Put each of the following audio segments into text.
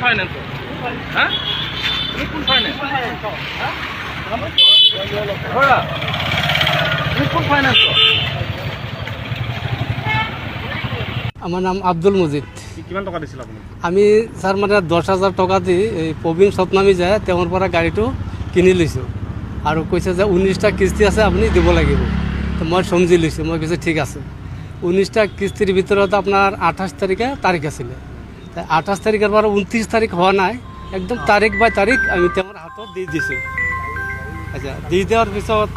ফাইনেন্সৰ? হা, তুমি কোন ফাইনেন্স? ধৰা, তুমি কোন ফাইনেন্সৰ? আমাৰ নাম আব্দুল মজিদ। কিমান টকা দিছিল আপুনি? আমি ছাৰ, মানে 10,000 টকা দি এই প্ৰবীণ স্বপ্নামী যায়, তেওঁৰ পৰা গাড়ীটো কিনি লৈছোঁ আৰু কৈছে যে 19টা কিস্তি আছে, আপুনি দিব লাগিব। তো মই চমজি লৈছোঁ, মই কৈছোঁ ঠিক আছে। 19টা কিস্তিৰ ভিতৰত আপোনাৰ 28 তাৰিখে তাৰিখ আছিলে। 28 তাৰিখৰ পৰা 29 তাৰিখ হোৱা নাই, একদম তাৰিখ বাই তাৰিখ আমি তেওঁৰ হাতত দি দিছোঁ। আচ্ছা, দি দিয়াৰ পিছত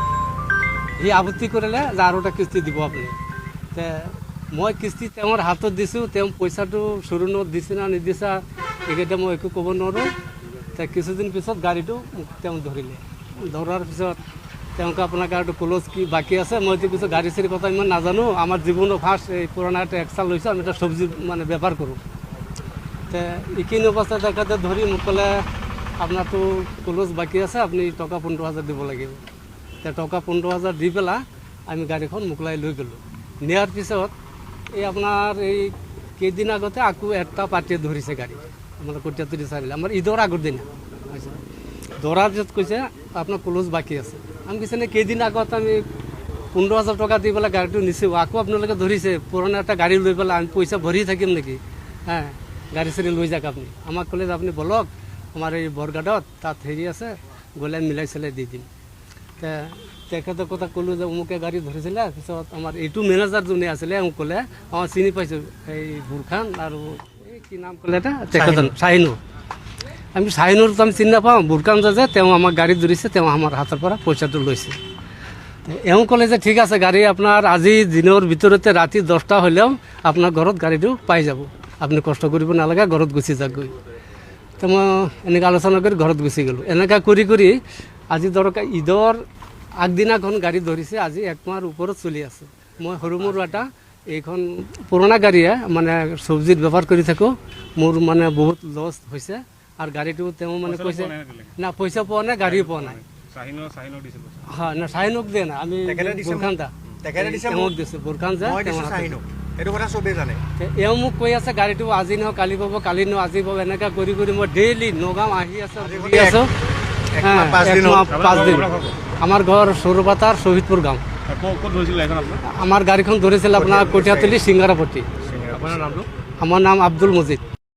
সি আপত্তি কৰিলে যে আৰু এটা কিস্তি দিব আপুনি। তে মই কিস্তি তেওঁৰ হাতত দিছোঁ, তেওঁ পইচাটো চুৰুণত দিছে না নিদিছে এইকেইটা মই একো ক'ব নোৱাৰোঁ। তে কিছুদিন পিছত গাড়ীটো মোক তেওঁ ধৰিলে। ধৰাৰ পিছত তেওঁক আপোনাৰ গাড়ীটো ক্ল'জ কি বাকী আছে। মইতো কৈছোঁ গাড়ী চাড়ী কথা ইমান নাজানো, আমাৰ জীৱনৰ ফাৰ্ষ্ট এই পুৰণা এটা এক্সা লৈছোঁ, আমি এটা চব্জি মানে বেপাৰ কৰোঁ। তে এইখিনি অৱস্থাত তেখেতে ধৰি মোক ক'লে আপোনাৰতো ক্ল'জ বাকী আছে, আপুনি টকা 15,000 দিব লাগিব। তে টকা 15,000 দি পেলাই আমি গাড়ীখন মোকলাই লৈ গ'লোঁ। নিয়াৰ পিছত এই আপোনাৰ এই কেইদিন আগতে আকৌ এটা পাৰ্টীয়ে ধৰিছে গাড়ী, আমাৰ কটীয়াতুলি চাৰিআলি, আমাৰ ঈদৰ আগৰ দিনা হৈছে। ধৰাৰ পিছত কৈছে আপোনাৰ ক্ল'জ বাকী আছে। আমি কৈছে নে কেইদিন আগত আমি 15,000 টকা দি পেলাই গাড়ীটো নিছোঁ, আকৌ আপোনালোকে ধৰিছে, পুৰণা এটা গাড়ী লৈ পেলাই আমি পইচা ভৰি থাকিম নেকি? হা, গাড়ী চাড়ী লৈ যাওক আপুনি। আমাক ক'লে যে আপুনি বলক আমাৰ এই বৰঘাটত, তাত হেৰি আছে, গ'লে মিলাই চিলাই দি দিম। তে তেখেতৰ কথা ক'লোঁ যে অমুকে গাড়ী ধৰিছিলে। পিছত আমাৰ এইটো মেনেজাৰ যোনে আছিলে, মোক ক'লে অঁ চিনি পাইছোঁ, এই বুৰখান আৰু এই কি নাম ক'লে এটা তেখেতৰ চাহিনুৰ। আমি চাহিনুৰটো আমি চিনি নাপাওঁ, বুৰখান যে তেওঁ আমাক গাড়ী ধৰিছে, তেওঁ আমাৰ হাতৰ পৰা পইচাটো লৈছে। এওঁ ক'লে যে ঠিক আছে, গাড়ী আপোনাৰ আজি দিনৰ ভিতৰতে ৰাতি 10টা হ'লেও আপোনাৰ ঘৰত গাড়ীটো পাই যাব, আপুনি কষ্ট কৰিব নালাগে, ঘৰত গুচি যাওক গৈ। তো মই এনেকৈ আলোচনা কৰি ঘৰত গুচি গ'লোঁ। এনেকুৱা কৰি কৰি আজি ধৰক ঈদৰ আগদিনাখন গাড়ী ধৰিছে, আজি এক মাহৰ ওপৰত চলি আছে। মই সৰু মৰু এটা এইখন পুৰণা গাড়ীয়ে মানে চব্জিত বেপাৰ কৰি থাকোঁ। মোৰ মানে বহুত লছ হৈছে আৰু গাড়ীটো তেওঁ মানে কৈছে না পইচা পোৱা নাই, গাড়ীও পোৱা নাই। চাহিনৰ দিছিল পইচা? হয়, না চাহিনক দিয়া নাই আমি। তেখেতে দিছে। বুৰখান দা। তেখেতে দিছে। তেওঁক দিছে, বুৰখান যে মই তেওঁৰ দিছোঁ হাতত। চাহিনক, সেইটো কথা চবেই জানে। তে এওঁ মোক কৈ আছে গাড়ীটো আজি নহয় কালি পাব, কালি নহয় আজি পাব। এনেকুৱা কৰি কৰি মই ডেইলি নগাঁও আহি আছোঁ, ঘূৰি আছোঁ। এক মাহ পাঁচ এক দিন হ'ল। মাহ 5 দিন। আমাৰ ঘৰ সৰুপাতাৰ শ্বহীদপুৰ গাঁও। ক'ত ধৰিছিল গাড়ীখন আপোনাৰ? আমাৰ গাড়ীখন ধৰিছিল আপোনাৰ কঠীয়াতলি সিংগাৰাপট্টি। আপোনাৰ নামটো? আমাৰ নাম আব্দুল মজিদ।